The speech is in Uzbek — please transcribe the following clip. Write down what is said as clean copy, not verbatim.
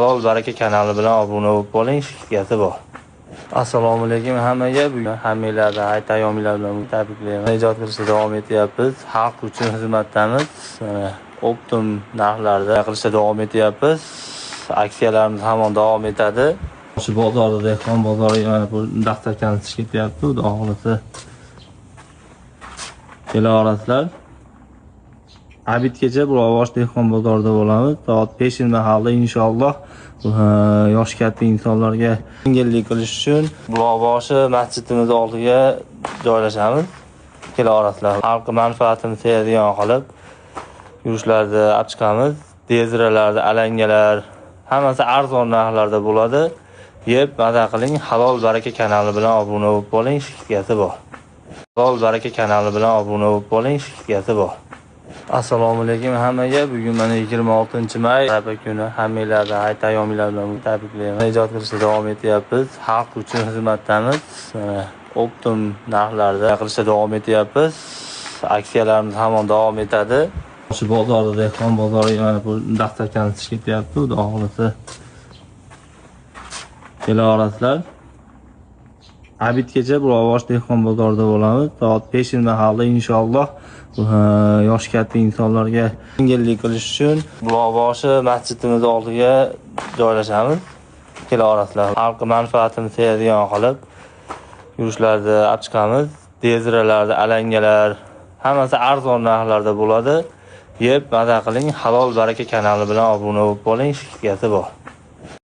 Halol baraka kanali bilan obuna bo'lib qoling, shikasi bor. Assalomu alaykum hammaga. Bugun hammanglarni hayit ayyominglar bilan tabriklayman. Ijod qilishda davom etyapmiz. Xalq uchun xizmatdamiz. Mana оптом narxlarda qilishda davom etyapmiz. Aksiyalarimiz hamon davom etadi. Shu bozorda, dehqon bozoriga mana bu dasturxon ish ketyapti. Xudo xohlasa kela olasizlar. Обед gacha Buloqbosh dehqon bozorida bo'lamiz. Soat 5 mahalda inshaalloh yoshi katta insonlarga yengillik qilish uchun Buloqboshi masjidimiz oldiga joylashamiz. Kela olasizlar. Xalqni manfaatini sezadigan qilib yurishlarni olib chiqamiz. Deziralar, alangalar hammasi arzon narxlarda bo'ladi. Yeb maza qiling. Halol baraka kanali bilan obuna bo'lib qoling, shikasi bor. Halol baraka kanali bilan obuna bo'lib qoling, shikasi bor. Assalomu alaykum hammaga. Bugun mana 26-may arafа kuni. Hammanglarni hayit ayyominglar bilan tabriklayman. Ijod qilishda davom etyapmiz. Xalq uchun xizmatdamiz. Mana оптом narxlarda qilishda davom etyapmiz. Aksiyalarimiz hamon davom etadi. Shu bozorda, dehqon bozoriga mana bu dasturxon ish ketyapti. Xudo xohlasa kela olasizlar. Обед gacha Buloqbosh dehqon bozorida bo'lamiz. Soat 5 mahalda inshaalloh yoshi katta insonlarga yengillik qilish uchun Buloqboshi masjidimiz oldiga joylashamiz. Kela olasizlar. Xalqni manfaatini sezadigan qilib yurishlarni olib chiqamiz. Deziralar, alangalar hammasi arzon narxlarda bo'ladi. Yeb maza qiling. Halol baraka kanali bilan obuna bo'lib qoling, shikasi bor.